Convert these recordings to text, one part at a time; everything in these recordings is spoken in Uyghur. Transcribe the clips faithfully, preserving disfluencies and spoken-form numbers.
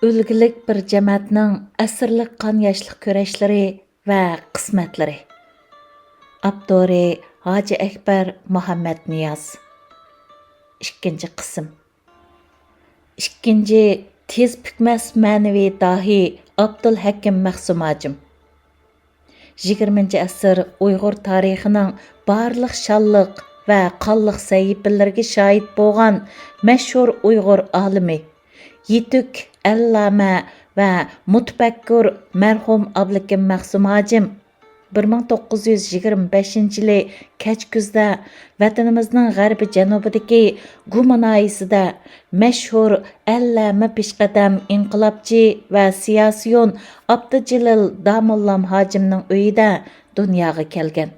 ئۈلگىلىك بىر جەمەتنىڭ ئەسىرلىك قان ياشلىق كۈرەشلىرى ۋە قىسمەتلىرى. ئاپتورى: ھاجى ئەكبەر مۇھەممەتنىياز. ئىككىنچى قىسىم. ئىككىنچى، تېز پۈكمەس مەنىۋى داھىي ئابدۇلھەكىم مەخسۇم ھاجىم. يىگىرمىنچى ئەسىر ئۇيغۇر تارىخىنىڭ بارلىق شانلىق ۋە قانلىق سەھىپىلىرىگە شاھىت بولغان مەشھۇر ئۇيغۇر ئالىمى، يېتۈك ئەللامە ۋە مۇتەپەككۇر مەرھۇم ئابلىكىم مەخسۇم ھاجىم بىر مىڭ توققۇز يۈز يىگىرمە بەشىنچى يىلى كەچكۈزدە ۋەتىنىمىزنىڭ غەربىي جەنۇبىدىكى گۇما ناھىيەسىدە مەشھۇر ئەللامە پېشقەدەم ئىنقىلابچى ۋە سىياسىيون ئابدۇجېلىل داموللام ھاجىمنىڭ ئۆيىدە دۇنياغا كەلگەن.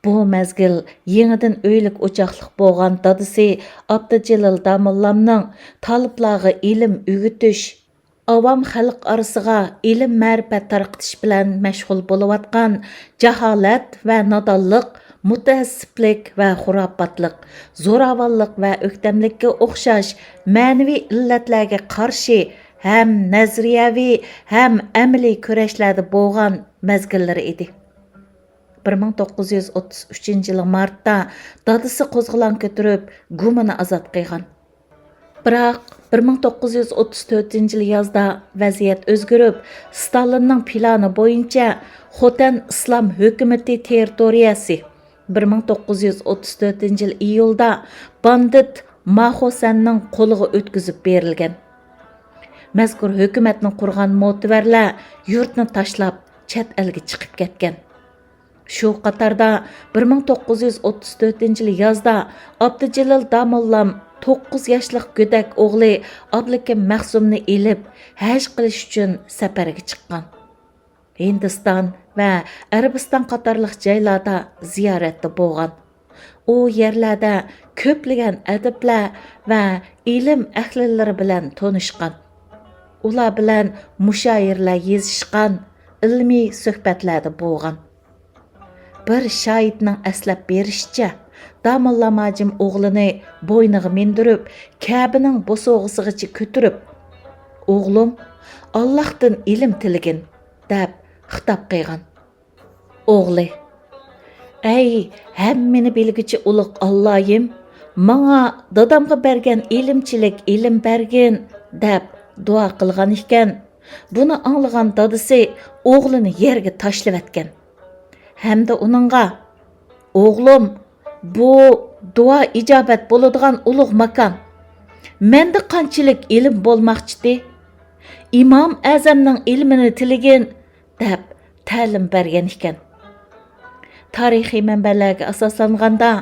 بۇ مەزگىل يېڭىدىن ئۆيلۈك ئوچاقلىق بولغان دادىسى ئابدۇجېلىل داموللامنىڭ تالىپلارغا ئىلىم ئۆگىتىش، ئاۋام خەلق ئارىسىغا ئىلىم-مەرىپەت تارقىتىش بىلەن مەشغۇل بولۇۋاتقان جاھالەت ۋە نادانلىق، مۇتەئەسسىپلىك ۋە خۇراپاتلىق، زوراۋانلىق ۋە ئۆكتەملىككە ئوخشاش مەنىۋى ئىللەتلەرگە قارشى ھەم نەزەرىيەۋى، ھەم ئەمەلىي كۈرەشلەردە بولغان مەزگىللىرى ئىدى. بىر مىڭ توققۇز يۈز ئوتتۇز ئۈچىنچى يىلى مارتتا دادىسى قوزغىلاڭ كۆتۈرۈپ، گۇمىنى ئازاد قىلغان. بىراق، بىر مىڭ توققۇز يۈز ئوتتۇز تۆتىنچى يىلى يازدا ۋەزىيەت ئۆزگىرىپ، ستالىننىڭ پىلانى بويىچە خوتەن ئىسلام ھۆكۈمىتى تېررىتورىيەسى بىر مىڭ توققۇز يۈز ئوتتۇز تۆتىنچى يىلى ئىيۇلدا باندىت ما خوسەننىڭ قولىغا ئۆتكۈزۈپ بېرىلگەن. مەزكۇر ھۆكۈمەتنى قۇرغان مۆتىۋەرلەر يۇرتنى تاشلاپ، چەت ئەلگە چىقىپ كەتكەن. شۇ قاتاردا بىر مىڭ توققۇز يۈز ئوتتۇز تۆتىنچى يىلى يازدا ئابدۇجېلىل داموللام توققۇز ياشلىق گۆدەك ئوغلى ئابلىكىم مەخسۇمنى ئېلىپ، ھەج قىلىش ئۈچۈن سەپەرگە چىققان. ھىندىستان ۋە ئەرەبىستان قاتارلىق جايلاردا زىيارەتتە بولغان. ئۇ يەرلەردە كۆپلىگەن ئەدىبلەر ۋە ئىلىم ئەھلىلىرى بىلەن تونۇشقان. ئۇلار بىلەن مۇشائىرىلەر يېزىشقان، ئىلمىي سۆھبەتلەردە بولغان. بىر شاھىتنىڭ ئەسلەپ بېرىشىچە، داموللام ھاجىم ئوغلىنى بوينىغا مىندۈرۈپ، كەبىنىڭ بوسۇغىسىغىچە كۆتۈرۈپ، «ئوغلۇم، ئاللاھتىن ئىلىم تىلىگىن» دەپ خىتاب قىلغان. ئوغلى: «ئەي، ھەممىنى بىلگۈچى ئۇلۇغ ئاللايىم، ماڭا دادامغا بەرگەن ئىلىمچىلىك ئىلىم بەرگىن» دەپ دۇئا قىلغان ئىكەن. بۇنى ئاڭلىغان دادىسى ئوغلىنى يەرگە تاشلىۋەتكەن ھەمدە ئۇنىڭغا: «ئوغلۇم، بۇ دۇئا ئىجابەت بولىدىغان ئۇلۇغ ماكان. مەندە قانچىلىك ئىلىم بولماقچىتى؟ ئىمام ئەزەمنىڭ ئىلمىنى تىلىگىن» دەپ تەلىم بەرگەن ئىكەن. تارىخىي مەنبەلەرگە ئاساسلانغاندا،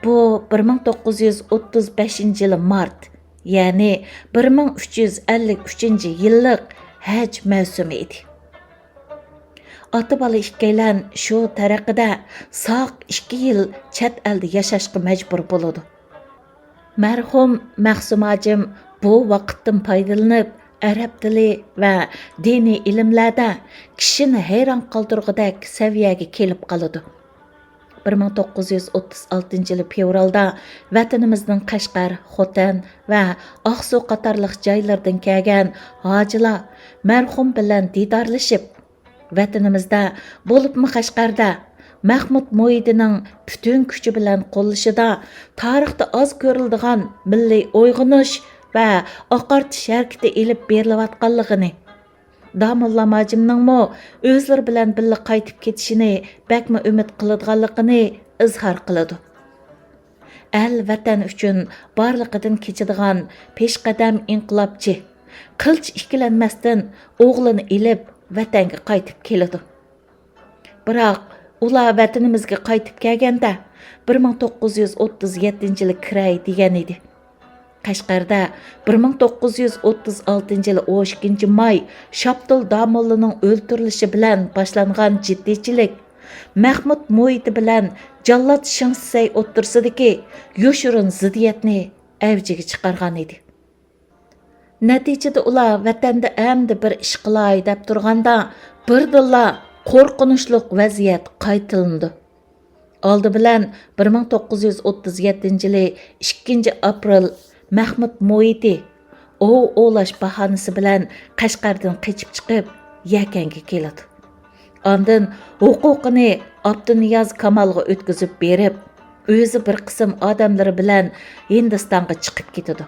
بۇ بىر مىڭ توققۇز يۈز ئوتتۇز بەشىنچى يىلى مارت، يەنى بىر مىڭ ئۈچ يۈز ئەللىك ئۈچىنچى يىللىق ھەج مەۋسۇمى ئىدى. ئاتا-بالا ئىككىيلەن شۇ تەرىقىدە ساق ئىككى يىل چەت ئەلدە ياشاشقا مەجبۇر بولىدۇ. مەرھۇم مەخسۇم ھاجىم بۇ ۋاقىتتىن پايدىلىنىپ، ئەرەب تىلى ۋە دىنىي ئىلىملەردە كىشىنى ھەيران قالدۇرغۇدەك سەۋىيەگە كېلىپ قالىدۇ. بىر مىڭ توققۇز يۈز ئوتتۇز ئالتىنچى يىلى فېۋرالدا ۋەتىنىمىزنىڭ قەشقەر، خوتەن ۋە ئاقسۇ قاتارلىق جايلىرىدىن كەلگەن ھاجىلار مەرھۇم بىلەن دىدارلىشىپ، ۋەتىنىمىزدە، بولۇپمۇ قەشقەردە مەخمۇت مۇھىتىنىڭ پۈتۈن كۈچى بىلەن قوللىشىدا تارىختا ئاز كۆرۈلىدىغان مىللىي ئويغىنىش ۋە ئاقارتىش ھەرىكىتى ئېلىپ بېرىلىۋاتقانلىقىنى، داموللام ھاجىمنىڭمۇ ئۆزلىرى بىلەن بىللە قايتىپ كېتىشىنى بەكمۇ ئۈمىد قىلىدىغانلىقىنى ئىزھار قىلىدۇ. ئەل ۋەتەن ئۈچۈن بارلىقىدىن كېچىدىغان پېشقەدەم ئىنقىلابچى قىلچە ئىككىلەنمەستىن ئوغلىنى ئېلىپ ۋەتەنگە قايتىپ كېلىدۇ. بىراق، ئۇلار ۋەتىنىمىزگە قايتىپ كەلگەندە، بىر مىڭ توققۇز يۈز ئوتتۇز يەتتىنچى يىلى كىرەي دېگەن ئىدى. قەشقەردە بىر مىڭ توققۇز يۈز ئوتتۇز ئالتىنچى يىلى ئون ئىككىنچى ماي شاپتۇل داموللىنىڭ ئۆلتۈرۈلۈشى بىلەن باشلانغان جىددىيچىلىك مەخمۇت مۇھىتى بىلەن جاللات شېڭ شىسەي ئوتتۇرىسىدىكى يوشۇرۇن زىددىيەتنى ئەۋجىگە چىقارغان ئىدى. نەتىجىدە ئۇلار ۋەتەندە ئەمدى بىر ئىش قىلاي دەپ تۇرغاندا، بىردىنلا قورقۇنچلۇق ۋەزىيەت قايتىلىنىدۇ. ئالدى بىلەن بىر مىڭ توققۇز يۈز ئوتتۇز يەتتىنچى يىلى ئىككىنچى ئاپرېل مەخمۇت مۇھىتى، ئوۋ ئوۋلاش باھانىسى بىلەن قەشقەردىن قېچىپ چىقىپ، يەكەنگە كېلىدۇ. ئاندىن ھوقۇقىنى ئابدۇنىياز كامالغا ئۆتكۈزۈپ بېرىپ، ئۆزى بىر قىسىم ئادەملىرى بىلەن ھىندىستانغا چىقىپ كېتىدۇ.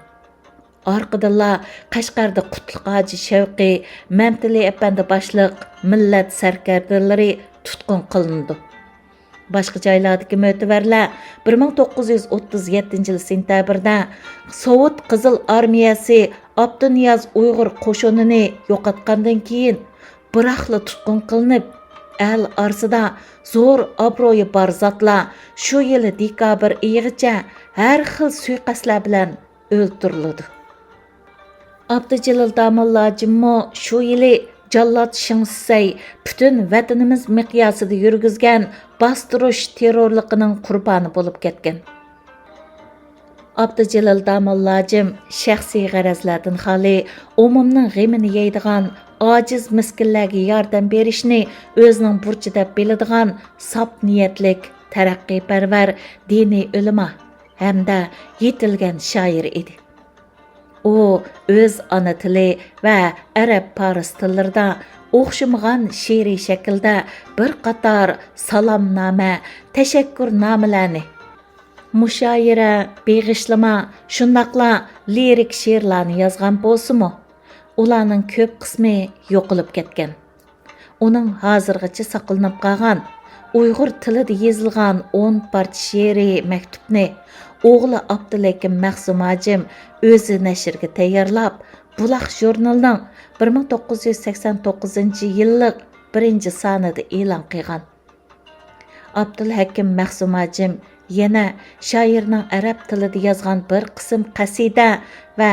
ئارقىدىنلا قەشقەردە قۇتلۇق ھاجى شەۋقى، مەمتىلى ئەپەندى باشلىق مىللەت سەركەردىلىرى تۇتقۇن قىلىنىدۇ. باشقا جايلاردىكى مۆتىۋەرلەر بىر مىڭ توققۇز يۈز ئوتتۇز يەتتىنچى يىل سېنتەبىردا سوۋېت قىزىل ئارمىيەسى ئابدۇنىياز ئۇيغۇر قوشۇنىنى يوقاتقاندىن كېيىن، بىراقلا تۇتقۇن قىلىنىپ، ئەل ئارىسىدا زور ئابرۇيى بار زاتلار شۇ يىلى دېكابىر ئېيىغىچە ھەر خىل سۇيىقەستلەر بىلەن ئۆلتۈرۈلىدۇ. ئابدۇجېلىل داموللاجىممۇ شۇ يىلى جاللات شېڭ شىسەي پۈتۈن ۋەتىنىمىز مىقياسىدا يۈرگۈزگەن باستۇرۇش تېررورلۇقىنىڭ قۇربانى بولۇپ كەتكەن. ئابدۇجېلىل داموللاجىم شەخسىي غەرەزلەردىن خالىي، ئومۇمنىڭ غېمىنى يەيدىغان، ئاجىز مىسكىنلەرگە ياردەم بېرىشنى ئۆزىنىڭ بۇرچى دەپ بىلىدىغان ساپ نىيەتلىك، تەرەققىيپەرۋەر، دىنىي ئۆلىما ھەمدە يېتىلگەن شائىر ئىدى. ئۇ ئۆز ئانا تىلى ۋە ئەرەب، پارس تىللىرىدا ئوخشىمىغان شېئىرىي شەكىلدە بىر قاتار سالامنامە، تەشەككۈرنامىلەرنى، مۇشائىرە، بېغىشلىما، شۇنداقلا لىرىك شېئىرلارنى يازغان بولسىمۇ، ئۇلارنىڭ كۆپ قىسمى يوقىلىپ كەتكەن. ئۇنىڭ ھازىرغىچە ساقلىنىپ قالغان ئۇيغۇر تىلىدا يېزىلغان ئون پارچە شېئىرىي مەكتۇپنى ئوغلى ئابدۇلھەكىم مەخسۇم ھاجىم ئۆزى نەشرگە تەييارلاپ، بۇلاق ژۇرنىلىنىڭ بىر مىڭ توققۇز يۈز سەكسەن توققۇزىنچى يىللىق بىرىنچى سانىدا ئېلان قىلغان. ئابدۇلھەكىم مەخسۇم ھاجىم يەنە شائىرنىڭ ئەرەب تىلىدا يازغان بىر قىسىم قەسىدە ۋە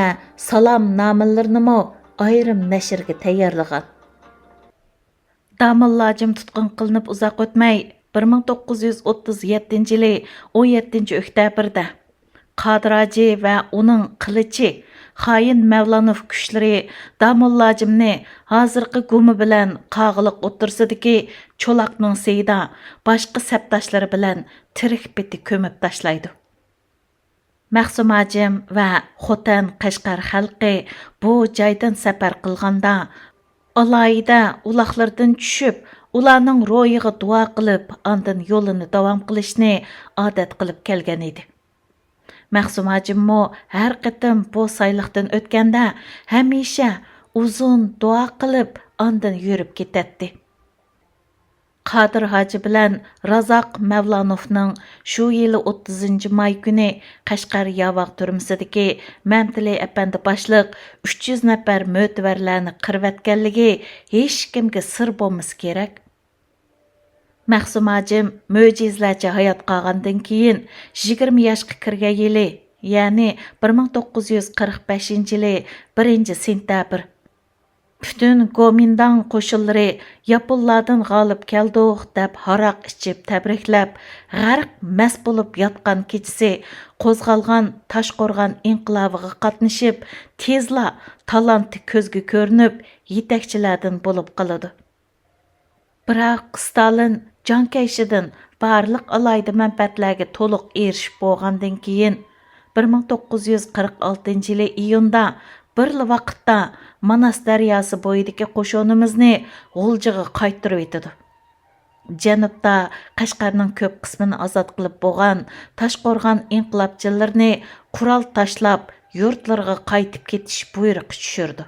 سالامنامىلىرىنىمۇ ئايرىم نەشرگە تەييارلىغان. داموللاجىم تۇتقۇن قىلىنىپ ئۇزاق ئۆتمەي، بىر مىڭ توققۇز يۈز ئوتتۇز يەتتىنچى يىلى ئون يەتتىنچى ئۆكتەبىردە قادىر ھاجى ۋە ئۇنىڭ قىلىچى، خائىن مەۋلانوف كۈچلىرى داموللاجىمنى ھازىرقى گۇما بىلەن قاغىلىق ئوتتۇرىسىدىكى چولاقنىڭ سېيىدا باشقا سەپداشلىرى بىلەن تىرىك پېتى كۆمۈپ تاشلايدۇ. مەخسۇم ھاجىم ۋە خوتەن، قەشقەر خەلقى بۇ جايدىن سەپەر قىلغاندا، ئالاھىدە ئۇلاقلىرىدىن چۈشۈپ، ئۇلارنىڭ روھىغا دۇئا قىلىپ، ئاندىن يولىنى داۋام قىلىشنى ئادەت قىلىپ كەلگەن ئىدى. مەخسۇم ھاجىممۇ ھەر قېتىم بۇ سايلىقتىن ئۆتكەندە، ھەمىشە ئۇزۇن دۇئا قىلىپ، ئاندىن يۈرۈپ كېتەتتى. قادىر ھاجى بىلەن رازاق مەۋلانوفنىڭ شۇ يىلى ئوتتۇزىنچى ماي كۈنى قەشقەر ياۋاغ تۈرمىسىدىكى مەمتىلى ئەپەندى باشلىق ئۈچ يۈز نەپەر مۆتىۋەرلەرنى قىرىۋەتكەنلىكى ھېچكىمگە سىر بولمىسا كېرەك. مەخسۇم ھاجىم مۆجىزىلەرچە ھايات قالغاندىن كېيىن، يىگىرمە ياشقا كىرگەن يىلى، يەنى بىر مىڭ توققۇز يۈز قىرىق بەشىنچى يىلى بىرىنچى سېنتەبىر، پۈتۈن گومىنداڭ قوشۇنلىرى ياپونلاردىن غالىب كەلدۇق دەپ ھاراق ئىچىپ تەبرىكلەپ، غەرق مەست بولۇپ ياتقان كېچىسى قوزغالغان تاشقورغان ئىنقىلابىغا قاتنىشىپ، تېزلا تالانتى كۆزگە كۆرۈنۈپ، يېتەكچىلەردىن بولۇپ قالىدۇ. بىراق ستالىن جاڭكەيشىدىن بارلىق ئالاھىدە مەنپەئەتلەرگە تولۇق ئېرىشىپ بولغاندىن كېيىن، بىر مىڭ توققۇز يۈز قىرىق ئالتىنچى يىلى ئىيۇندا بىرلا ۋاقىتتا ماناس دەرياسى بويىدىكى قوشۇنىمىزنى غۇلجىغا قايتۇرۇۋېتىدۇ. جەنۇبتا قەشقەرنىڭ كۆپ قىسمىنى ئازاد قىلىپ بولغان تاشقورغان ئىنقىلابچىلىرىنى قورال تاشلاپ، يۇرتلىرىغا قايتىپ كېتىش بۇيرۇقى چۈشۈرىدۇ.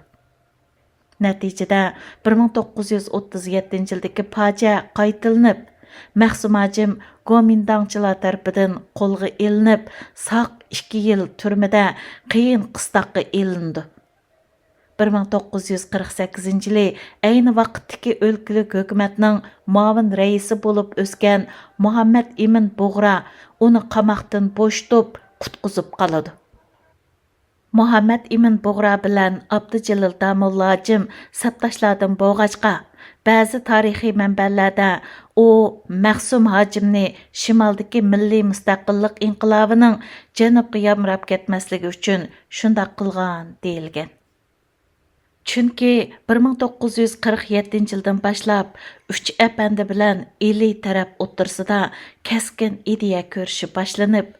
نەتىجىدە، بىر مىڭ توققۇز يۈز ئوتتۇز يەتتىنچى يىلدىكى پاجىئە قايتىلىنىپ، مەخسۇم ھاجىم گومىنداڭچىلار تەرىپىدىن قولغا ئېلىنىپ، ساق ئىككى يىل تۈرمىدە قىيىن قىستاققا ئېلىنىدۇ. بىر مىڭ توققۇز يۈز قىرىق سەككىزىنچى يىلى ئەينى ۋاقىتتىكى ئۆلكىلىك ھۆكۈمەتنىڭ مۇئاۋىن رەئىسى بولۇپ ئۆسكەن مۇھەممەد ئىمىن بۇغرا ئۇنى قاماقتىن بوشىتىپ، قۇتقۇزۇپ قالىدۇ. مۇھەممەد ئىمىن بۇغرا بىلەن ئابدۇجېلىل داموللا ھاجىم سەپداشلاردىن بولغاچقا، بەزى تارىخىي مەنبەلەردە ئۇ مەخسۇم ھاجىمنى شىمالدىكى مىللىي مۇستەقىللىق ئىنقىلابىنىڭ جەنۇبقا يامراپ كەتمەسلىكى ئۈچۈن شۇنداق قىلغان دېيىلگەن. چۈنكى بىر مىڭ توققۇز يۈز قىرىق يەتتىنچى يىلدىن باشلاپ ئۈچ ئەپەندى بىلەن ئىلى تەرەپ ئوتتۇرىسىدا كەسكىن ئىدىيە كۈرىشى باشلىنىپ،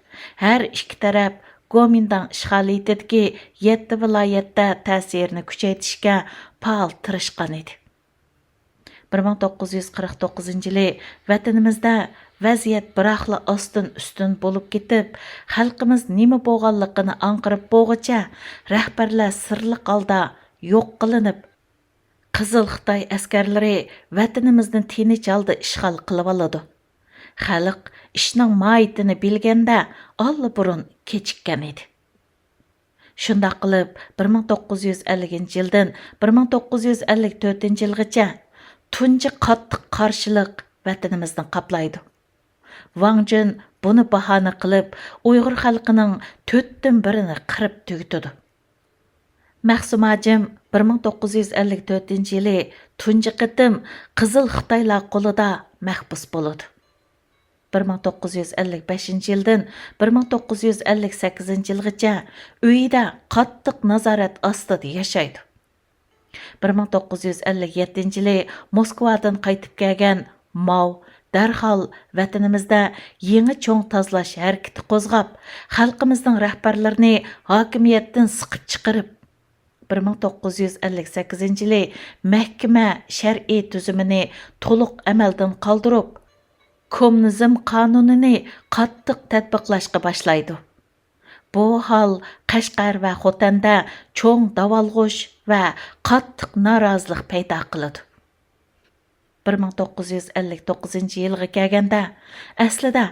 ھەر ئىككى تەرەپ گومىنداڭ ئىشغالىيىتىدىكى يەتتە ۋىلايەتتە تەسىرىنى كۈچەيتىشكە پائال تىرىشقان ئىدى. بىر مىڭ توققۇز يۈز قىرىق توققۇزىنچى يىلى ۋەتىنىمىزدە ۋەزىيەت بىراقلا ئاستىن ئۈستۈن بولۇپ كېتىپ، خەلقىمىز نېمە بولغانلىقىنى ئاڭقىرىپ بولغۇچە، رەھبەرلەر سىرلىق ھالدا يوق قىلىنىپ، قىزىل خىتاي ئەسكەرلىرى ۋەتىنىمىزنى تىنچ ھالدا ئىشغال قىلىۋالىدۇ. خەلق ئىشنىڭ ماھىيىتىنى بىلگەندە، ئاللىبۇرۇن كېچىككەن ئىدى. شۇنداق قىلىپ، بىر مىڭ توققۇز يۈز ئەللىكىنچى يىلدىن بىر مىڭ توققۇز يۈز ئەللىك تۆتىنچى يىلغىچە تۇنجى قاتتىق قارشىلىق ۋەتىنىمىزنى قاپلايدۇ. ۋاڭ جۈن بۇنى باھانە قىلىپ، ئۇيغۇر خەلقىنىڭ تۆتتىن بىرىنى قىرىپ تۈگىتىدۇ. مەخسۇم ھاجىم بىر مىڭ توققۇز يۈز ئەللىك تۆتىنچى يىلى تۇنجى قېتىم قىزىل خىتايلار قولىدا مەھبۇس بولىدۇ. بىر مىڭ توققۇز يۈز ئەللىك بەشىنچى يىلدىن بىر مىڭ توققۇز يۈز ئەللىك سەككىزىنچى يىلغىچە ئۆيىدە قاتتىق نازارەت ئاستىدا ياشايدۇ. بىر مىڭ توققۇز يۈز ئەللىك يەتتىنچى يىلى موسكۋادىن قايتىپ كەلگەن ماۋ دەرھال ۋەتىنىمىزدە يېڭى چوڭ تازىلاش ھەرىكىتى قوزغاپ، خەلقىمىزنىڭ رەھبەرلىرىنى ھاكىمىيەتتىن سىقىپ چىقىرىپ، بىر مىڭ توققۇز يۈز ئەللىك سەككىزىنچى يىلى مەھكىمە شەرئىي تۈزۈمىنى تولۇق ئەمەلدىن قالدۇرۇپ، كوممۇنىزم قانۇنىنى قاتتىق تەتبىقلاشقا باشلايدۇ. بۇ ھال قەشقەر ۋە خوتەندە چوڭ داۋالغۇش ۋە قاتتىق نارازىلىق پەيدا قىلىدۇ. بىر مىڭ توققۇز يۈز ئەللىك توققۇزىنچى يىلغا كەلگەندە، ئەسلىدە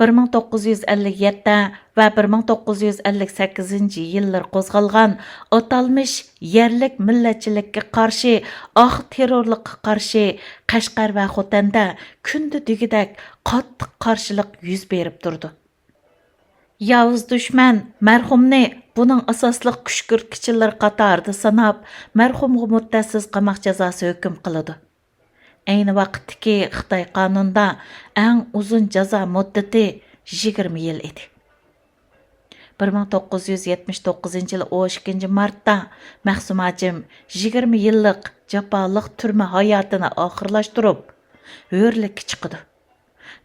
بىر مىڭ توققۇز يۈز ئەللىك يەتتە ۋە بىر مىڭ توققۇز يۈز ئەللىك سەككىزىنچى يىللىرى قوزغالغان ئاتالمىش يەرلىك مىللەتچىلىككە قارشى ئاق تېررورلۇققا قارشى قەشقەر ۋە خوتەندە كۈندە دېگۈدەك قاتتىق قارشىلىق يۈز بېرىپ تۇرىدۇ. ياۋۇز دۈشمەن مەرھۇمنى بۇنىڭ ئاساسلىق كۈشكۈرتكۈچىلىرى قاتارىدا ساناپ، مەرھۇمغا مۇددەتسىز قاماق جازاسى ھۆكۈم قىلىدۇ. ئەينى ۋاقىتتىكى خىتاي قانۇنىدا ئەڭ ئۇزۇن جازا مۇددىتى يىگىرمە يىل ئىدى. بىر مىڭ توققۇز يۈز يەتمىش توققۇزىنچى يىل ئون ئىككىنچى مارتتا مەخسۇم ھاجىم يىگىرمە يىللىق جاپالىق تۈرمە ھاياتىنى ئاخىرلاشتۇرۇپ، ھۆرلۈككە چىقىدۇ.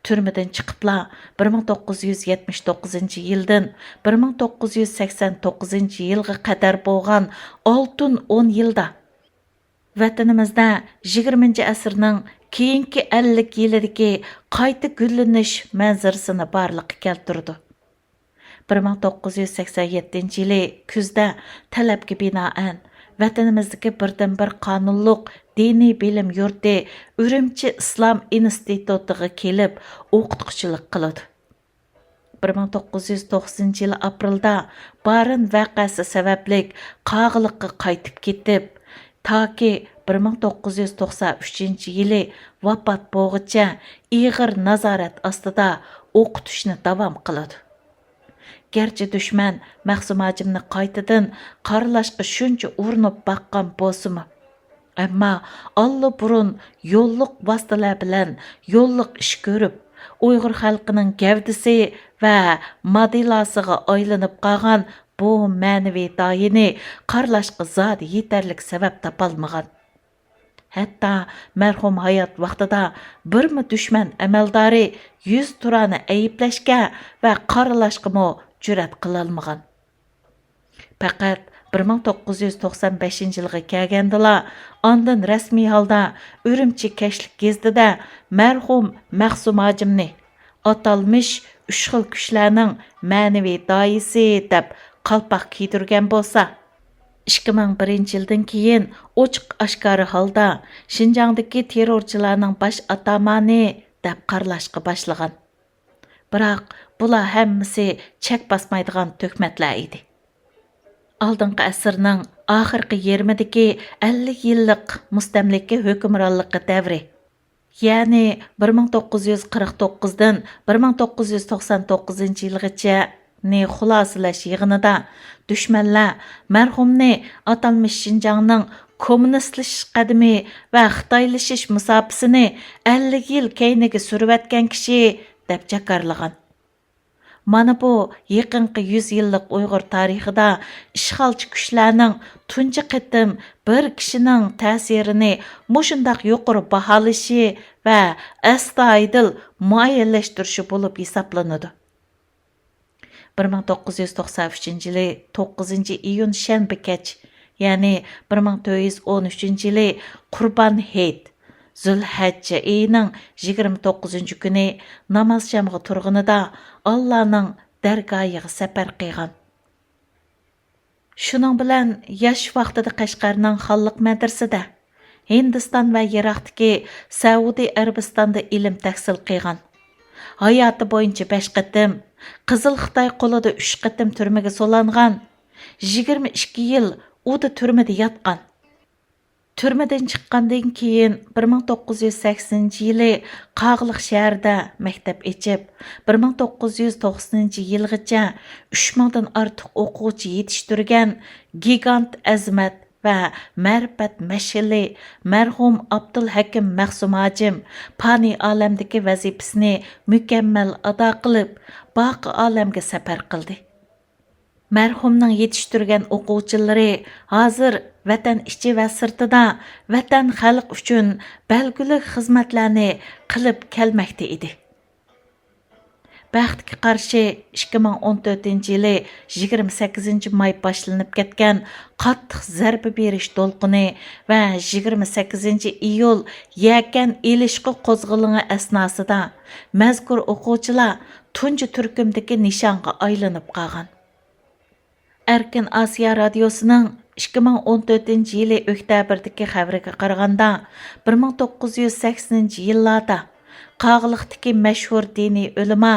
تۈرمىدىن چىقىپلا، بىر مىڭ توققۇز يۈز يەتمىش توققۇزىنچى يىلدىن بىر مىڭ توققۇز يۈز سەكسەن توققۇزىنچى يىلغا قەدەر بولغان ئالتۇن ئون يىلدا ۋەتىنىمىزدە يىگىرمىنچى ئەسىرنىڭ كېيىنكى ئەللىك يىلىدىكى قايتا گۈللىنىش مەنزىرىسىنى بارلىققا كەلتۈرىدۇ. بىر مىڭ توققۇز يۈز سەكسەن يەتتىنچى يىلى كۈزدە تەلەپكە بىنائەن، ۋەتىنىمىزدىكى بىردىنبىر قانۇنلۇق دىنىي بىلىم يۇرتى ئۈرۈمچى ئىسلام ئىنستىتۇتىغا كېلىپ ئوقۇتقۇچىلىق قىلىدۇ. بىر مىڭ توققۇز يۈز توقسىنىنچى يىل ئاپرېلدا بارىن ۋەقەسى سەۋەبلىك قاغىلىققا قايتىپ كېتىپ، تاكى بىر مىڭ توققۇز يۈز توقسان ئۈچىنچى يىلى ۋاپات بولغۇچە ئېغىر نازارەت ئاستىدا ئوقۇتۇشنى داۋام قىلىدۇ. گەرچە دۈشمەن مەخسۇم ھاجىمنى قايتىدىن قارىلاشقا شۇنچە ئۇرۇنۇپ باققان بولسىمۇ، ئەمما ئاللىبۇرۇن يوللۇق ۋاسىتىلەر بىلەن يوللۇق ئىش كۆرۈپ، ئۇيغۇر خەلقىنىڭ گەۋدىسى ۋە مادىلاسىغا ئايلىنىپ قالغان بۇ مەنىۋى داھىينى قارىلاشقا زادى يېتەرلىك سەۋەب تاپالمىغان. ھەتتا مەرھۇم ھايات ۋاقتىدا بىرمۇ دۈشمەن ئەمەلدارى يۈزتۇرانە ئەيىبلەشكە ۋە قارىلاشقىمۇ جۈرئەت قىلالمىغان. پەقەت بىر مىڭ توققۇز يۈز توقسان بەشىنچى يىلغا كەلگەندىلا، ئاندىن رەسمىي ھالدا ئۈرۈمچى كەچلىك گېزىتىدە مەرھۇم مەخسۇم ھاجىمنى ئاتالمىش ئۈچ خىل كۈچلەرنىڭ مەنىۋى داھىيسى دەپ قالپاق كىيدۈرگەن بولسا، ئىككى مىڭ بىرىنچى يىلدىن كېيىن ئوچۇق ئاشكارا ھالدا شىنجاڭدىكى تېررورچىلارنىڭ باش ئاتامانى دەپ قارىلاشقا باشلىغان. بىراق بۇلار ھەممىسى چەك باسمايدىغان تۆھمەتلەر ئىدى. ئالدىنقى ئەسىرنىڭ ئاخىرقى يېرىمىدىكى ئەللىك يىللىق مۇستەملىكە ھۆكۈمرانلىقى دەۋرى، يەنى بىر مىڭ توققۇز يۈز قىرىق توققۇزدىن بىر مىڭ توققۇز يۈز توقسان توققۇزىنچى يىلغىچە نى خۇلاسىلەش يىغىنىدا دۈشمەنلەر مەرھۇمنى ئاتالمىش شىنجاڭنىڭ كوممۇنىستلىشىش قەدىمى ۋە خىتايلىشىش مۇساپىسىنى ئەللىك يىل كەينىگە سۈرۈۋەتكەن كىشى دەپ جاكارلىغان. مانا بۇ يېقىنقى يۈز يىللىق ئۇيغۇر تارىخىدا ئىشغالچى كۈچلەرنىڭ تۇنجى قېتىم بىر كىشىنىڭ تەسىرىنى مۇشۇنداق يۇقىرى باھالىشى ۋە ئەستايىدىل مۇئەييەنلەشتۈرۈشى بولۇپ ھېسابلىنىدۇ. بىر مىڭ توققۇز يۈز توقسان ئۈچىنچى يىلى توققۇزىنچى ئىيۇن شەنبە كەچ، يەنى بىر مىڭ تۆت يۈز ئون ئۈچىنچى يىلى قۇربان ھېيت، زۇلھەججە ئېيىنىڭ يىگىرمە توققۇزىنچى كۈنى نامازشامغا تۇرغىنىدا ئاللانىڭ دەرگاھىغا سەپەر قىلغان. شۇنىڭ بىلەن ياش ۋاقتىدا قەشقەرنىڭ خانلىق مەدرىسىدە، ھىندىستان ۋە يىراقتىكى سەئۇدى ئەرەبىستاندا ئىلىم تەھسىل قىلغان. ھاياتى بويىچە بەش قېتىم قىزىل خىتاي قولىدا ئۈچ قېتىم تۈرمىگە سولانغان، يىگىرمە ئىككى يىل ئۇدا تۈرمىدە ياتقان. تۈرمىدىن چىققاندىن كېيىن، بىر مىڭ توققۇز يۈز سەكسىنىنچى يىلى قاغىلىق شەھىرىدە مەكتەپ ئېچىپ، بىر مىڭ توققۇز يۈز توقسىنىنچى يىلغىچە ئۈچ مىڭدىن ئارتۇق ئوقۇغۇچى يېتىشتۈرگەن گىگانت ئەزىمەت ۋە مەرىپەت مەشئىلى مەرھۇم ئابدۇلھەكىم مەخسۇم ھاجىم پانىي ئالەمدىكى ۋەزىپىسىنى مۇكەممەل ئادا قىلىپ، باقى ئالەمگە سەپەر قىلدى. مەرھۇمنىڭ يېتىشتۈرگەن ئوقۇغۇچىلىرى ھازىر ۋەتەن ئىچى ۋە سىرتىدا ۋەتەن، خەلق ئۈچۈن بەلگىلىك خىزمەتلەرنى قىلىپ كەلمەكتە ئىدى. بەختكە قارشى، ئىككى مىڭ ئون تۆتىنچى يىلى يىگىرمە سەككىزىنچى ماي باشلىنىپ كەتكەن قاتتىق زەربە بېرىش دولقۇنى ۋە يىگىرمە سەككىزىنچى ئىيۇل يەكەن ئېلىشقا قوزغىلىڭى ئەسناسىدا مەزكۇر ئوقۇغۇچىلار تۇنجى تۈركۈمدىكى نىشانغا ئايلىنىپ قالغان. ئەركىن ئاسىيا رادىيوسىنىڭ ئىككى مىڭ ئون تۆتىنچى يىلى ئۆكتەبىردىكى خەۋىرىگە قارىغاندا، بىر مىڭ توققۇز يۈز سەكسىنىنچى يىللاردا قاغىلىقتىكى مەشھۇر دىنىي ئۆلىما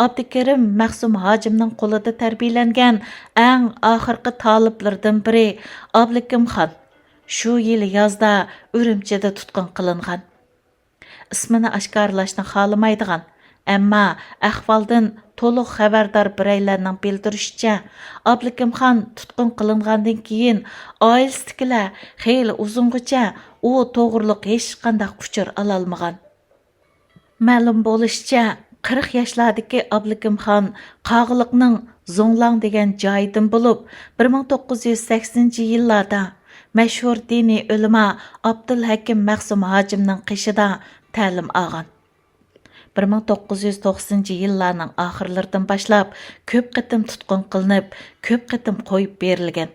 ئابدۇكېرىم مەخسۇم ھاجىمنىڭ قولىدا تەربىيەلەنگەن ئەڭ ئاخىرقى تالىپلىرىدىن بىرى ئابلىكىم خان شۇ يىلى يازدا ئۈرۈمچىدە تۇتقۇن قىلىنغان. ئىسمىنى ئاشكارىلاشنى خالىمايدىغان، ئەمما ئەھۋالدىن تولۇق خەۋەردار بىرەيلەننىڭ بىلدۈرۈشىچە، ئابلىكىمخان تۇتقۇن قىلىنغاندىن كېيىن، ئائىلىسىدىكىلەر خېلى ئۇزۇنغىچە ئۇ توغرۇلۇق ھېچقانداق ئۇچۇر ئالالمىغان. مەلۇم بولۇشىچە، قىرىق ياشلاردىكى ئابلىكىمخان قاغىلىقنىڭ زوڭلاڭ دېگەن جايىدىن بولۇپ، بىر مىڭ توققۇز يۈز سەكسىنىنچى يىللاردا مەشھۇر دىنىي ئۆلىما ئابدۇلھەكىم مەخسۇم ھاجىمنىڭ قېشىدا تەلىم ئالغان. بىر مىڭ توققۇز يۈز توقسىنىنچى يىللارنىڭ ئاخىرلىرىدىن باشلاپ كۆپ قېتىم تۇتقۇن قىلىنىپ، كۆپ قېتىم قويۇپ بېرىلگەن.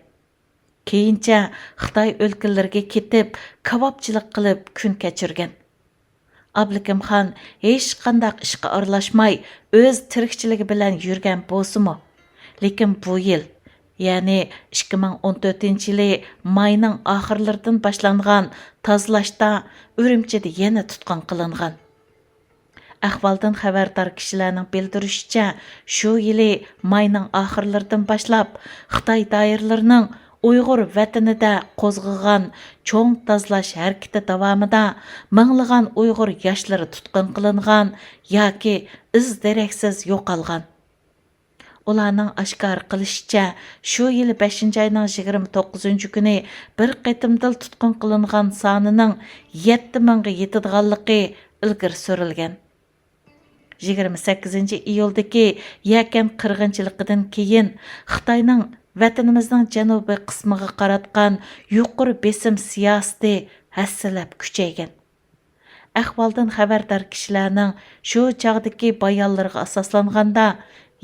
كېيىنچە خىتاي ئۆلكىلىرىگە كېتىپ، كاۋاپچىلىق قىلىپ كۈن كەچۈرگەن. ئابلىكىمخان ھېچقانداق ئىشقا ئارىلاشماي، ئۆز تىرىكچىلىكى بىلەن يۈرگەن بولسىمۇ، لېكىن بۇ يىل، يەنى ئىككى مىڭ ئون تۆتىنچى يىلى ماينىڭ ئاخىرلىرىدىن باشلانغان تازىلاشتا ئۈرۈمچىدە يەنە تۇتقۇن قىلىنغان. ئەھۋالدىن خەۋەردار كىشىلەرنىڭ بىلدۈرۈشىچە، شۇ يىلى ماينىڭ ئاخىرلىرىدىن باشلاپ خىتاي دائىرىلىرىنىڭ ئۇيغۇر ۋەتىنىدە قوزغىغان چوڭ تازىلاش ھەرىكىتى داۋامىدا مىڭلىغان ئۇيغۇر ياشلىرى تۇتقۇن قىلىنغان ياكى ئىز دېرەكسىز يوقالغان. ئۇلارنىڭ ئاشكارا قىلىشىچە، شۇ يىلى بەشىنچى ئاينىڭ يىگىرمە توققۇزىنچى كۈنى بىر قېتىمدىلا تۇتقۇن قىلىنغان سانىنىڭ يەتتە مىڭغا يېتىدىغانلىقى ئىلگىرى سۈرۈلگەن. يىگىرمە سەككىزىنچى ئىيۇلدىكى يەكەن قىرغىنچىلىقىدىن كېيىن، خىتاينىڭ ۋەتىنىمىزنىڭ جەنۇبىي قىسمىغا قاراتقان يۇقىرى بېسىم سىياسىتى ھەسسىلەپ كۈچەيگەن. ئەھۋالدىن خەۋەردار كىشىلەرنىڭ شۇ چاغدىكى بايانلىرىغا ئاساسلانغاندا،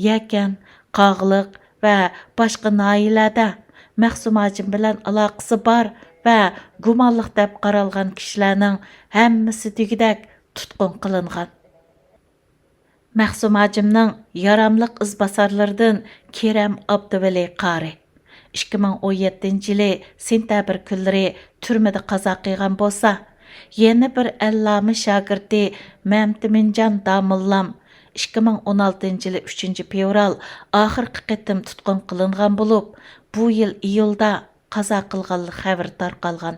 يەكەن، قاغىلىق ۋە باشقا ناھىيەلەردە مەخسۇم ھاجىم بىلەن ئالاقىسى بار ۋە گۇمانلىق دەپ قارالغان كىشىلەرنىڭ ھەممىسى دېگۈدەك تۇتقۇن قىلىنغان. مەخسۇم ھاجىمنىڭ ياراملىق ئىزباسارلىرىدىن كېرەم ئابدۇۋەلى قارى ئىككى مىڭ ئون يەتتىنچى يىلى سېنتەبىر كۈنلىرى تۈرمىدە قازا قىلغان بولسا، يەنە بىر ئەللامە شاگىرتى مەمتىمىنجان داموللام ئىككى مىڭ ئون ئالتىنچى يىلى ئۈچىنچى فېۋرال ئاخىرقى قېتىم تۇتقۇن قىلىنغان بولۇپ، بۇ يىل ئىيۇلدا قازا قىلغانلىق خەۋىرى تارقالغان.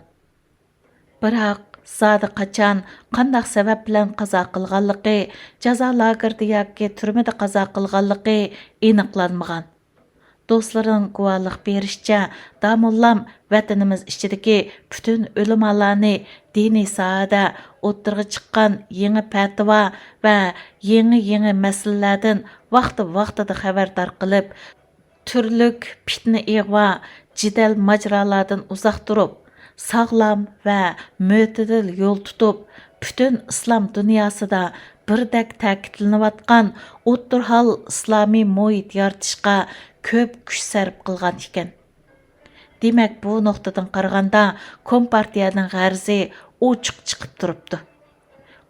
بىراق، زادى قاچان، قانداق سەۋەب بىلەن قازا قىلغانلىقى، جازا لاگېرىدا ياكى تۈرمىدە قازا قىلغانلىقى ئېنىقلانمىغان. دوستلىرىنىڭ گۇۋاھلىق بېرىشىچە، داموللام ۋەتىنىمىز ئىچىدىكى پۈتۈن ئۆلىمالارنى دىنىي ساھەدە ئوتتۇرىغا چىققان يېڭى پەتىۋا ۋە يېڭى-يېڭى مەسىلىلەردىن ۋاقتى-ۋاقتىدا خەۋەردار قىلىپ، تۈرلۈك پىتنە-ئىغۋا، جېدەل-ماجىرالاردىن ئۇزاق تۇرۇپ، ساغلام ۋە مۆتىدىل يول تۇتۇپ، پۈتۈن ئىسلام دۇنياسىدا بىردەك تەكىتلىنىۋاتقان ئوتتۇرا ھال ئىسلامىي مۇھىت يارىتىشقا كۆپ كۈچ سەرپ قىلغان ئىكەن. دېمەك، بۇ نۇقتىدىن قارىغاندا، كومپارتىيەنىڭ غەرىزى ئوچۇق چىقىپ تۇرۇپتۇ.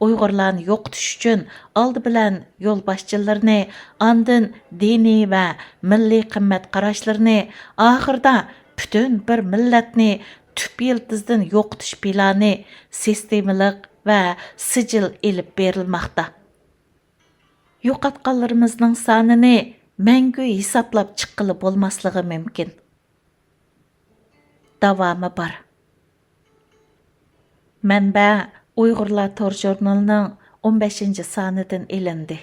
ئۇيغۇرلارنى يوقىتىش ئۈچۈن ئالدى بىلەن يولباشچىلىرىنى، ئاندىن دىنىي ۋە مىللىي قىممەت قاراشلىرىنى، ئاخىرىدا پۈتۈن بىر مىللەتنى تۈپ يىلتىزىدىن يوقىتىش پىلانى سىستېمىلىق ۋە سىجىل ئېلىپ بېرىلماقتا. يوقاتقانلىرىمىزنىڭ سانىنى مەڭگۈ ھېسابلاپ چىققىلى بولماسلىقى مۇمكىن. داۋامى بار. مەنبە: ئۇيغۇرلار تور ژۇرنىلىنىڭ ئون بەشىنچى سانىدىن ئېلىندى.